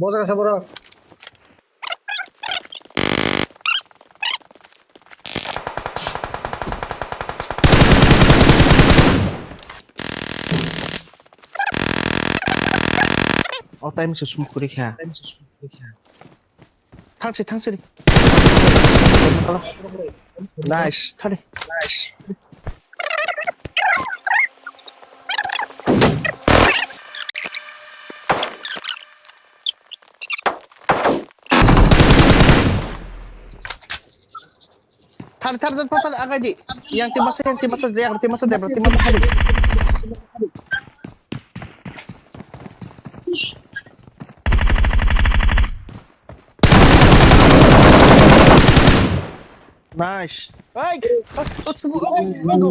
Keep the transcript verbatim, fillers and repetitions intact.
Bojra sa borok. O time se sum kuri kha. Thangsi, thangsi. Nice, thari. Nice. Thari, thari, thari, thari, agai di. Yang tim masa, yang tim masa, yang tim masa, yang tim masa, thari. Nice. Hey, oh, oh, oh, oh, oh,